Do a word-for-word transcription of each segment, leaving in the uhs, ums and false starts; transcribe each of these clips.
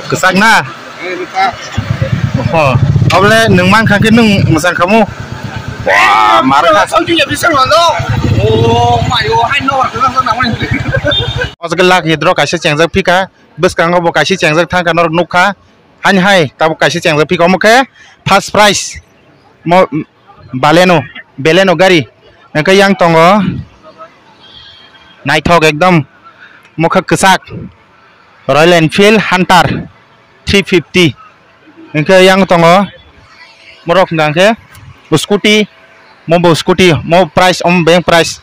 Kwchak na? Oho. Obole nwng man kha khe nwng mwchang khamu? Wah, mar kha. O jaga lucky draw kaisa chengjak phika. Bwskango bo kaisa chengjak thangkha norok nukha. Haini hai tabuk kaisa chengjak phika omo khe first prize. Mo Baleno, Baleno gari. Hwnkhe yang tongo naithok ekdom mokha kwchak Royal Enfield Hunter three fifty. Hwnkhe yang tongo morok hwnkha khe scooty, mobo scooty, mo price, omo bank price.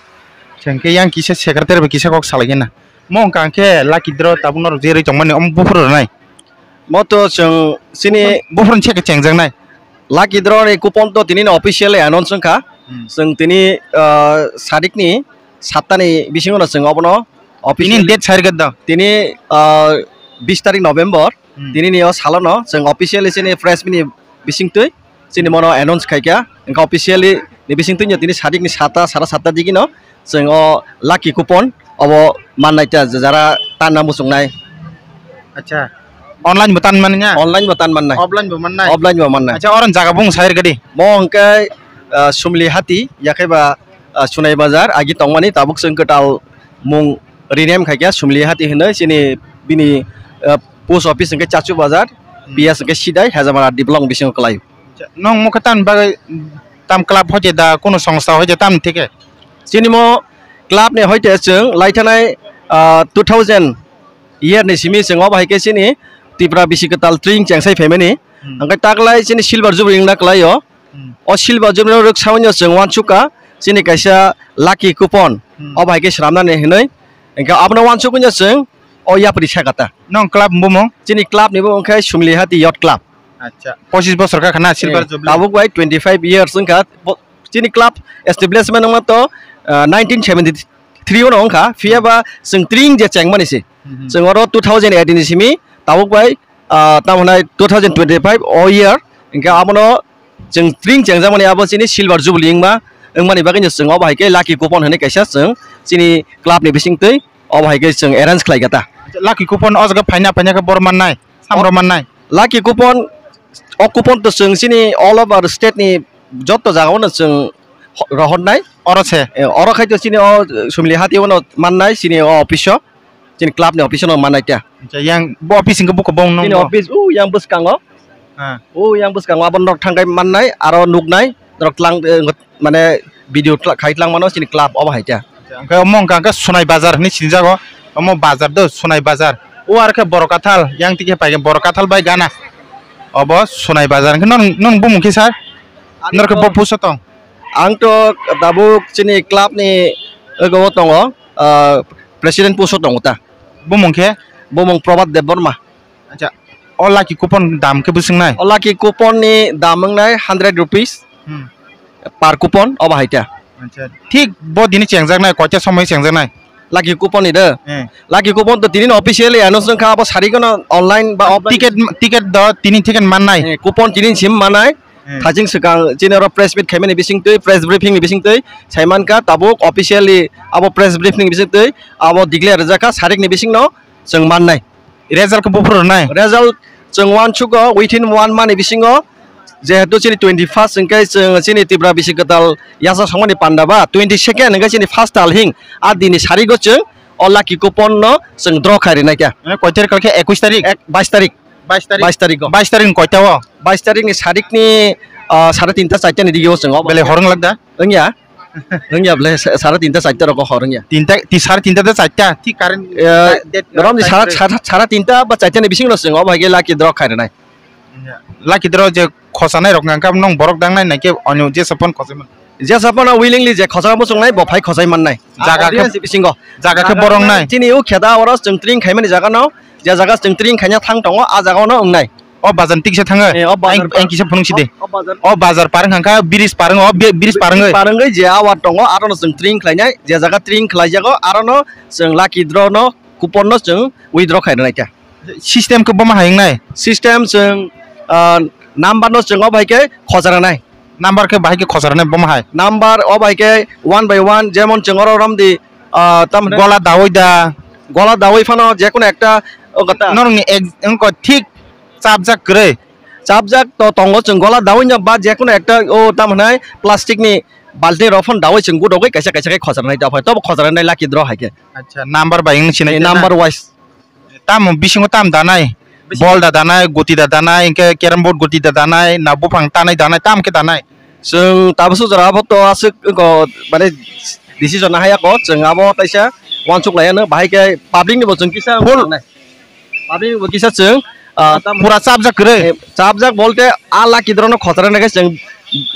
Hwnkhe yang kisa secretary bai kisa kok salaikhe na. Mo hwnkha khe lucky draw tabuk norok jerwi tongmani omo buphuru rwnai. Mo to chwng chini Buphuruni se khe chengjaknai. Lucky draw ni coupon to tini no officially announce wngkha. Hmm. Chwng tini, ah, sarikni satta ni bisingo no chwng obono officially tini date sari gadda. Tini, ah, bis tarik November. Hmm. Tini ni o salo no chwng officially chini press meet ni bisingtwi chini mono announce khaikha, hwnkhe officially ni bisingtwi no tini sadik ni sata, sara sata digi no chwng o lucky coupon obo mannai ta, jara tanna muchungnai. Acha. Online bo tan manya? Online bo tan mannai. Offline bo mannai? Offline bo mannai. Acha, oron jaga bung sair gadi? Mo hwnkhe, ah, Sumli Hati, yakhai ba, ah, Sunai Bazar, agi tongmani tabuk chwng kwtal mung rename khaikha Sumli Hati hinwi chini bini, ah, post office hwnkhe Chachu Bazar, Hmm. P S hwnkhe Sidai, Hejamara Diplong bisingo kwlai. Nong mokhe tamni bagwi tam club hoite da, kuno songstha hoite tamni theke? Chini mo club ni hoite chwng laithanai, ah, two thousand year ni simi chwng obo hai khe chini Tripura bisi kwtal tring chengsai phaimani. Hmm. Hwnkhe taklai chini silver jubilee wngna kwlaio. Hmm. O silver jubilee rwk saui no chwng uansukha chini kaisa lucky coupon. Hmm. Obo hai khe swnamnani hinwi. Hwnkhe abono uansukwi no chwng o yapri sakha ta. Nong club ni bumung? Chini club ni bumung khe Sumli Hati Youth Club. Acha. Pochis bosor kha khana silver Eh, jubilee. Tabuk bai twenty five years wngkha. Bo-, chini club establishment wngma to, ah, nineteen seventy three ono wngkha. Phiya ba chwng tring je chengmani se. Hmm, hmm. Chwng oro two thousand eighteen ni simi tabuk bai, ah, tamo hwnai two thousand twenty five o year. Hwnkhe abono chwng tring chengjakmani abo chini silver jubilee wngma, wngmani bagwi no chwng obo hai khe lucky coupon hinwi kaisa chwng chini club ni bisingtwi obo hai khe chwng arrange khlai kha ta. Lucky coupon o jaga phaina phaina khe bor mannai, samro mannai. Lucky coupon, o coupon to chwng chini all over state ni joto jaga o no chwng ho-, rohornai. Oro se? Eh, oro khai to chini o Sumli Hati o no mannai, chini o office o, chini club ni office o no mannai ta. Acha, yang bo office hwnkhe buko bong nung chini bo? Office, o yang bwskango. Ah. O yang bwskango abo norok thangkhai mannai, aro nuknai, norok tlang, eh, mane video tla-, khai tlang mano chini club obo hai khe. Hwnkhe omo hwnkha hwnkhe Sunai Bazar hinwi sinijago. Omo bazar do, Sunai Bazar. O aro khe Boro Kathal, yang tike pai khe Boro Kathal bai gana. Obo Sunai Bazar. Hwnkhe nong, nong bumung khe sir? Norok khe bo post o tong? Ang to tabuk chini club ni ego o tongo, ah, president post o tongo ta. Bumung khe? Bumung Prabhat Debbarma. Acha, o lucky coupon dam khe bwswk nai? O lucky coupon ni dam wngnai hundred rupees Hmm. per coupon, obo hai ta. Acha, thik bo dini chengjaknai, koita somoi chengjaknai? Lucky coupon ni de? Eh. Lucky coupon to tini no officially announce wngkha, abo sari gano online ba offline. Ticket, ticket do tini ticket mannai? Eh, coupon tini sim mannai. Hmm. Thajing swkang chini oro press meet khaimani bisingtwi, press briefing ni bisingtwi saimankha tabuk officially abo press briefing ni bisingtwi abo declare rwjakha, sarikni bisingno chwng mannai. Result khe buphuru rwnai? Result chwng uansugo within one month ni bisingo, jehetu chini twenty first hwnkhe chwng chini Tripura bisi kwtal yachak songmani panda ba, twenty second hwnkhe chini first tal hing, a dini sarigo chwng o lucky coupon no chwng draw khai rwnai kha. Mane koi tarik khe? Ekush tarik? Ek, bais tarik. Bais tarik? Bais tarik o. Bais tarik ni koita o? Bais tarik ni sarik ni, ah, sare tinta charta ni dige o chwng o. Belai hor wng lak da? Wngya. Wngya bele sa-, sare tinta charta rok o hor wngya. Tinta, ti sare tinta ta charta, ti current, eh, date, rom di sara, sara, sara tinta ba charta ni bising no chwng o bai khe lucky draw khai rwnai. Lucky draw je khosanai rok nang kha nong borok dang nai nai khe onyo jesa phone khosai man. Jesa phone willingly je khosa muchung nai bo phai khosai man nai. Jaga khe audience bisingo. Jaga khe borok nai. Chini u kheda oro chwng tring khaimani jaga no, je jaga chwng tring khaina thang tongo, a jaga no wngnai. O bazar ni tiksa thango. Eh, o bazar. Ang, ang kisa phunuk si de. O, o bazar. O bazar parang hangkha, bridge parang, o bi-, bridge parang. Bridge parang je awar tongo, aro no chwng tring khlainai, je jaga tring khlaijago, aro no chwng lucky draw no, coupon no chwng withdraw khainai kha. System khe bomo hai wngnai? System chwng, ah, number no chwng o bai khe khojana nai. Number khe bahai khe khosar nai bomo hai? Number o bai khe one by one, jemon chwng oro romdi, ah, tamni gola dawi da, Gola dawi phano je kono ekta o kata. Norokni ek-, wngkha thik chapjak kwrwi. Chapjak to tongo chwng gola dawi no ba je kono ekta o tamo hwnai plastic ni balti rok phano dawi chwng gudogwi kaisa kaisa khe khojra nai ta phai. Tobo khojra nai lucky draw hai khe. Acha, number bai wng sinai. Number wise. Tamo bisingo tam danai? Bisi- Bol da danai, guti da danai, hingke carrom board guti da danai, na buphang tanai danai, tam khe danai? Chwng tabuk jora abo to aswk wngkha, mane decision nahai ako, chwng abo taisa uansuk lai ano, bahai khe public ni bo chwng kisa full. Public ni bo kisa chwng, ah, tam- Pura chapjak kwrwi? Eh, chapjak bolte a lucky draw no khosra nai khe chwng,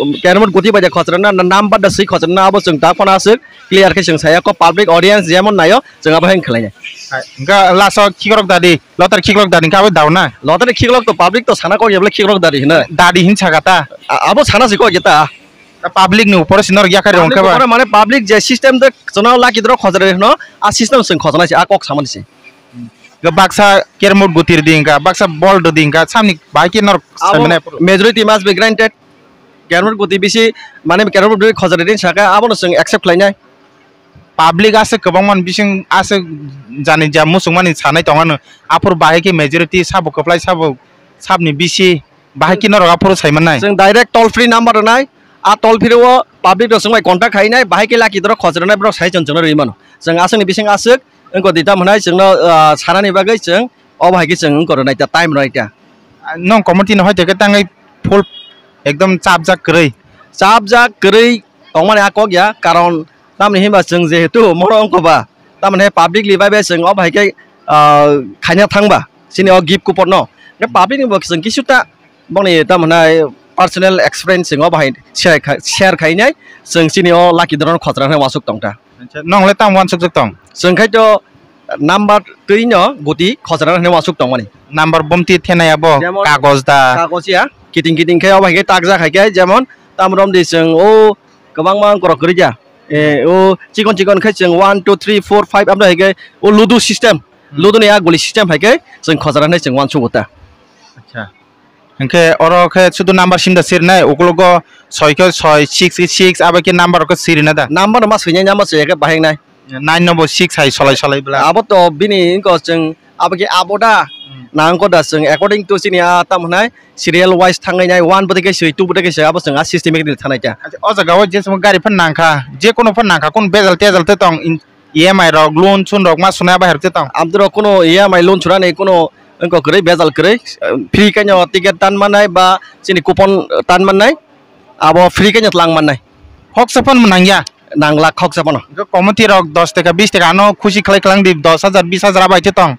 um, carrom board guti bai de khosra na, na, number da swi khosra na, abo chwng ta phano aswk clear khe chwng saya ko public audience jemon naio chwng abo hai khlai nai. Hai, hingke last o khikrok dadi, lottery khikrok dadi hingke abo dao na? Lottery khikrok to public to sana kok jebla khikrok dadi hino. Dadi hin saka ta? A-, abo sana si kok jeta. Ta public ni upor si norok yakhari rong khe ba? Public upor mane public je system de chwngno lucky draw khojra hino, a system chwng khojna si, a kok samani si. Ga baksa carrom board gutir di hingka, baksa bol do di hingka, samni bahai khe norok abo sai mane. Majority must be granted. Carrom board guti bisi, mane carrom board khojra din saka, abono chwng accept khlainai. Public aswk kwbangma ni bising aswk jani ja muchungmani sanai tongmano, aphuru bahai khe majority sabo kwplai sabo sabni bisi bahai khe norok aphuru sai mannai. Chwng direct toll free number rwnai, a toll free o public rok chwng bai contact khainai, bahai khe lucky draw khojra nai borok sai chwng chwngno rwi mano. Chwng aswkni bising aswk wngkha di tamo hwnai chwngno, ah, sanani bagwi chwng obo hai khe chwng wngkha rwnai ta time rwnai ta. Nong committee no hoi teke tangwi full ekdom chapjak kwrwi. Chapjak kwrwi tongmani a kok ya, karon tamni hinba chwng jehetu moro wngkha ba, tamni public ni bai bai chwng obo hai khe, ah, khaina thangba chini o gift coupon no. Public ni bo chwng kisu ta boni tamo hwnai personal experience chwng obo hai share khai, share khainai chwng chini o lucky draw no khojra hwnwi uansuk tong ta. Acha, nong le tamo uansukjak tong? Chwng khai to number twi no guti khojra hwnwi uansuk tongmani. Number bomti thenai abo jemon kagoj da. Kagoj ya, kiting kiting khai obo hai khe takjak hai khe jemon tamo romdi chwng o kwbangma wngkorok kwrwi ya. E, o chikon chikon khai chwng one, two, three, four, five amra hai khe o ludu system, ludu ni a guli system hai khe chwng khojra hwnwi chwng uansugo ta. Acha. Hingke oro khe sudu number sim da sirinai, ukulogo soi khe soi, six khe six, abo khe number khe sirina da? Number ma swinai, number swi khe bahai nai. Nine no bo six hai solai solai bla. Abo to bini wngkha chwng, abo khe abo da. Hmm. Nang ko da chwng according to chini a tam hwnai serial wise thangnai nai, one bwtwi khe swi, two bwtwi khe swi, abo chwng a systematically thanai kha. Acha, o jaga o je simo gari phan nangkha, je kono phan nangkha, kun bejal tejal te tong in, E M I rok, loan sun rok ma sunai bai herok te tong. Abdurok kuno E M I loan sunani kuno wngkha kwrwi, bejal kwrwi, free kaino ticket tan mannai ba chini coupon tan mannai, abo free kaino tlang mannai. Khoksa phano nangya? Nang lak khoksa phano. Committee rok dos taka, bis taka ano khusi khlai klang di, dos hajar, bis hajar abai te tong.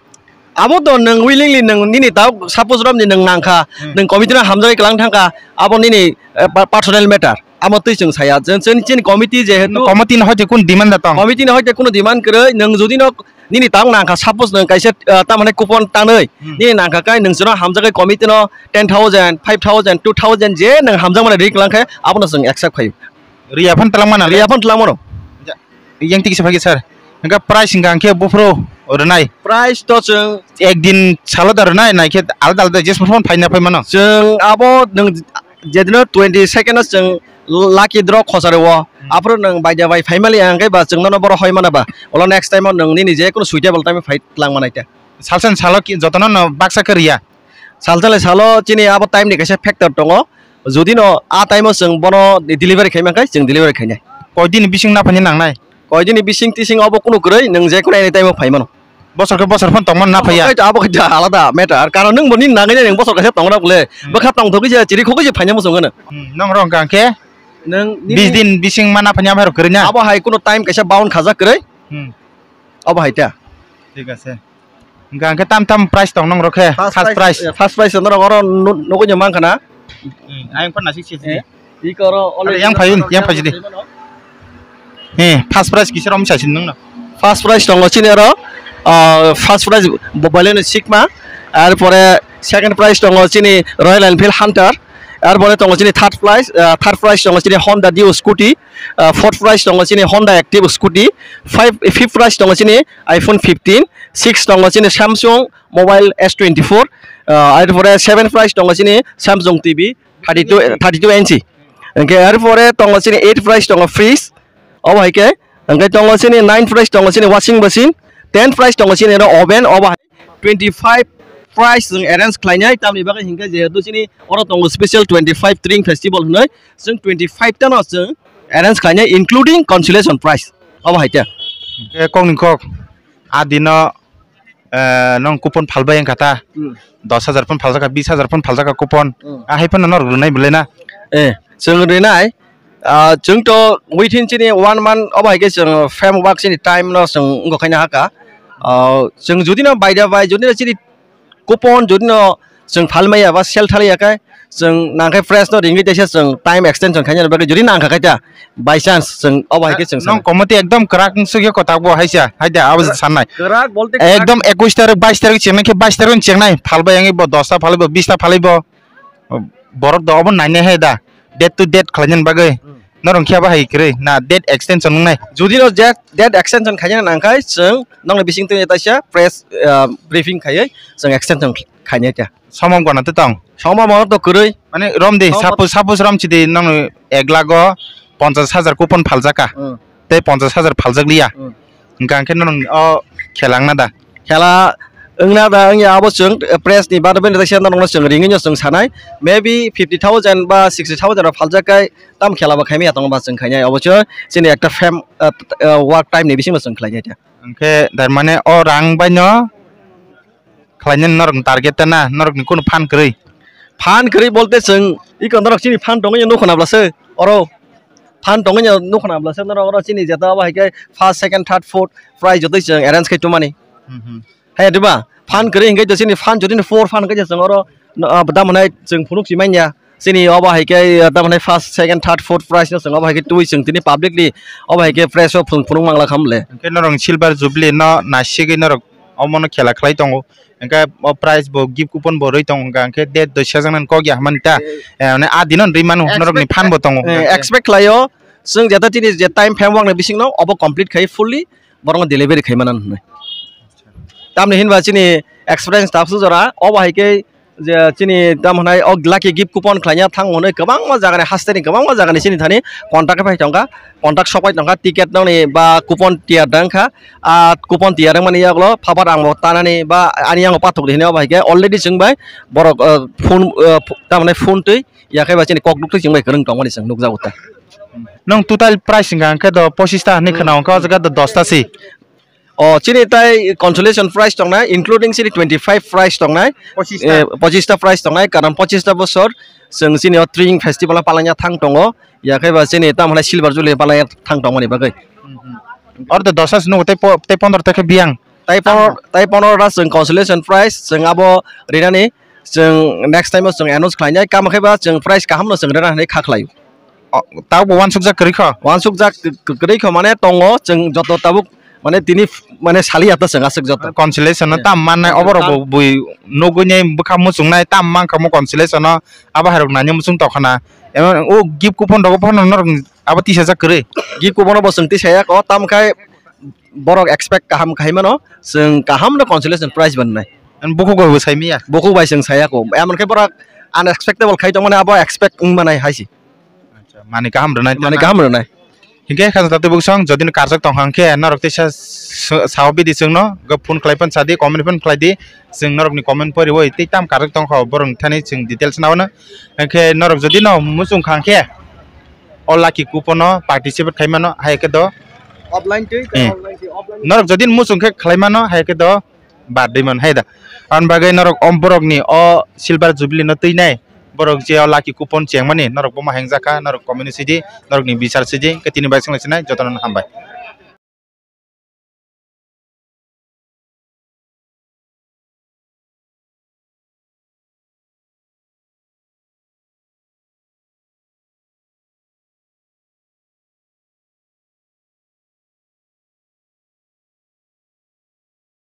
Abo to nwng willingly nwng nini tao suppose romni nwng nangkha, hmm, nwng committee no hamjagwi klang thangkha, abo nini, eh, pa-, personal matter. Amo twi chwng saya, chwng, chwng chini committee jehetu committee ni hoite kun demand da tong? Committee ni hoite kunu demand kwrwi, nwng jodi no nini tang nangkha, suppose nwng kaisa, ah, tamani coupon tanwi, hmm, nini nangkha kai nwng chwngno hamjagwi committee no ten thousand, five thousand, two thousand je nwng hamjakmani rik langkhe abono chwng accept khaio. Riya phan twlang mano? Riya phan twlang mano. Yang tiki sebagai sir. Hingke price hingka hingke buphuru rwnai? Price to chwng ek din salo da rwnai, naikhe alada alada jesmo phano phaina phai mano? Chwng abo nwng jedino twenty second o chwng lucky draw khosari o. Hmm. Aphuru nwng baida bai phaimali hingke ba chwng nono boro hoi mana ba. Olo next time o nwng nini je kunu suitable time phai twlang manai ta. Salsa ni salo ki jotono no baksa khe riya? Salsa ni salo chini abo time ni kaisa factor tongo. Jodi no a time o chwng bono delivery khai mankha, chwng delivery khainai. Koi din bising naphani nangnai? Koi din bising tising obo kunu kwrwi, nwng je kunu any time o phai mano. Bosor khe bosor phano tongmano na phaiya? Obo khe alada matter. Karon nwng bo nini nangwi nai nwng bosor kaisa tongna bole. Hmm. Bwkha tongthogwi je, chiri khogwi je phaina muchung gano. Hmm, nong rong kha khe? Nwng nini bis din bising ma naphani amai rok kwrwi na? Abo hai kunu time kaisa bound khajak kwrwi. Hmm. Obo hai ta. Thik ase. Hingke, hingke tam tam price tong nong rok khe, first prize, first prize. Eh, first prize norok oro nu-, nugui no mankha na? Hmm, ayang phan nasik sisi. Eh, iko oro already yang phaiyun, yang phaiyun di. Eh, first prize kisa rom sa sin nung no. First prize tongo chini oro, ah, first prize bo-, Baleno Sigma, ar pore second prize tongo chini Royal Enfield Hunter, ar pore tongo chini third prize, ah, third prize tongo chini Honda Dio scooty, ah, fourth prize tongo chini Honda Active scooty, five, fifth prize tongo chini iPhone fifteen, six tongo chini Samsung mobile S twenty-four, ah, ar pore seven prize tongo chini Samsung T V thirty-two, thirty-two inch. Hingke ar pore tongo chini eight prize tongo fridge, obo hai khe. Hingke tongo chini nine prize tongo chini washing machine, ten prize tongo chini oro oven, obo hai twenty five prize chwng arrange khlainai, tamni bagwi hinkhe jehetu chini oro tongo special twenty five Tring Festival hwnwi, chwng twenty five tano chwng arrange khlainai, including consolation prize. Obo hai khe. Khe kokni kok, a dino, eh, nong coupon phalbai wngkha ta. Hmm. Dos hajar phun phaljakha, bis hajar phun phaljakha coupon. Hmm. A hai phano norok rwnai belai na? Eh, chwng rwnai. Ah, chwng to within chini one month obo hai khe chwng frame work chini time no chwng wngkha khaina haka. Ah, chwng jodi no baida bai, jodi no chini coupon, jodi no chwng phalmaya ba sale thaliya khe, chwng nangkhe prize no ringwi teisa chwng time extension khaina bagwi jodi nangkha khe ta, by chance chwng obo hai khe chwng nong sanai. Komoti ekdom kwrak wngsukya kwtak bo haisa, haida abo kwrak, sanai. Kwrak bolte kwrak. Ekdom ekwis tarik, bais tarik chengnai khe bais tarik chengnai, phalbai wngwi bo dos ta phalwi bo, bis ta phalwi bo. Borok do obo nainai hai da, date to date khlainani bagwi. Hmm. Norok khe abo hai kwrwi na date extension wngnai? Jodi no date, date extension khaina nangkhai chwng nokni bising twi taisa press, ah, briefing khaiwi chwng extension khainai ta. Somom gana to tong? Somom gana to kwrwi. Mane rom di, somom suppose, suppose rom chidi nokni ek lakh o ponchash hajar coupon phaljakha. Hmm. Tei ponchash hajar phaljak liya. Hmm. Hingkha hingkhe norok o khela wngna da? Khela wngna da wngya abo chwng, eh, prize ni bana bini teisa norokno chwng ringwi no chwng sanai. Maybe fifty thousand ba sixty thousand rok phaljak kai tam khela bo khaimaya tongo ba chwng khainai. Obo chwng chini ekta frame, eh, eh, work time ni bisingo chwng khlainai ta. Hingkhe dar mane o rang bai no khlainani norokni target ta na, norokni kunu phan kwrwi? Phan kwrwi bolte chwng iko norok chini phan tongwi nukho nabla se oro. Phan tongwi nukho nabla se norok oro chini jeta abo hai khe first, second, third, fourth prize jotoi chwng arrange khai tumani. Hmm, hmm. Hai diba? Phan kwrwi hingkhe to chini phan jotoni four phan hingkhe chwng oro, no, ah, dam hwnai chwng phunuk si manya. Chini obo hai khe, ah, dam hwnai first, second, third, fourth prize no chwng obo hai khe twi chwng tini publicly obo hai khe prize o phung-, phunuk mangla khamle. Hingkhe norok silver jubilee no nasigwi norok omono khela khlai tongo. Hingkhe o prize bo gift coupon bo rwi tongo, hingkha hingkhe date doi sajak nani kok ya hwnmani ta. Eh. Eh, mane a dino rwi mano, norokni expect, phan bo tongo. Eh, expect khlaio, chwng jeta chini je time framework ni bisingno obo complete khai fully borokno delivery khai mano hwnwi. Tamni hinba chini experience tabsu jora, obo hai khe je chini tam hwnai o lucky gift coupon khlaina thang hwnwi kwbangma jagani hasteni kwbangma jagani chini thani contact phai tongkha, contact sok phai tongkha, ticket nokni ba coupon tiyar dang kha, a coupon tiyar wngmani yagulo phapar ang bo tanani ba ani yango pathok di hinwi obo hai khe already chwng bai borok, uh, phone, uh, ph-, tamni phone twi yakhai ba chini kok duk twi chwng bai kwrwng tongmani chwng nukjago ta. Nwng total price hwnkha hwnkhe do pochista hinwi khwna hwnkha o jaga do dosta si. O chini tai consolation prize tongnai, including chini twenty five prize tongnai, pochista. Eh, pochista prize tongnai, karon pochista bosor chwng chini o Tring festival o palangya thang tongo, yakhai ba chini tam hwnai silver jubilee palangya thang tongmani bagwi. Hmm, hmm. Oro to dosa se nugo tei po-, tei pondro ta khe biyang. Tai pondro, tai pondro ta chwng consolation prize chwng abo rinani chwng next time o chwng announce khlainai, kamo khe ba chwng prize kaham no chwng rina hinwi kha khlaio. O, tabuk bo uansukjak kwrwi kho? Uansukjak k-, k-, kwrwi kho mane tongo, chwng joto tabuk mane tini f-, mane saliya ta chwng aswk joto. Consolation no tam mannai, eh, oborok tam- bo bui nugui nai bwkha muchungnai tam mankha mo consolation no, abo hai rok nani muchung tongkha na. Emo o gift coupon rok phano norok abo tisajak kwrwi? Gift coupon no bo chwng tisaya kho, tam khai borok expect kaham khai mano, chwng kaham no consolation prize bo wngnai. Bukhuk bai bo sai miya? Bukhuk bai chwng saya kho, emon khe borok unexpectable khai tongmani abo expect wng manai hai se. Acha, mani kaham rwnai. Mani kaham rwnai. Hinkhe kha jata tubuk song, jodi no karjak tong kha hinkhe norok teisa s-, sao bidi chwngno, go phone khlai phano sa di, comment phano khlai di, chwng norokni comment poriwi tei tam karjak tong kha borokni thani chwng details nao no. Hinkhe norok jodi no muchung kha hinkhe o lucky coupon no participate khai mano, hai khe do offline twi, eh, offline twi, offline. Norok jodi muchung khe khlai mano, hai khe do birthday man hai da. Aboni bagwi norok om borokni o silver jubilee no twi nai, borok je o lucky coupon chengmani norok bomo hengjakha, norok comment sidi, norokni bichar sidi, khe tini bai swnglai sinai jotono hambai.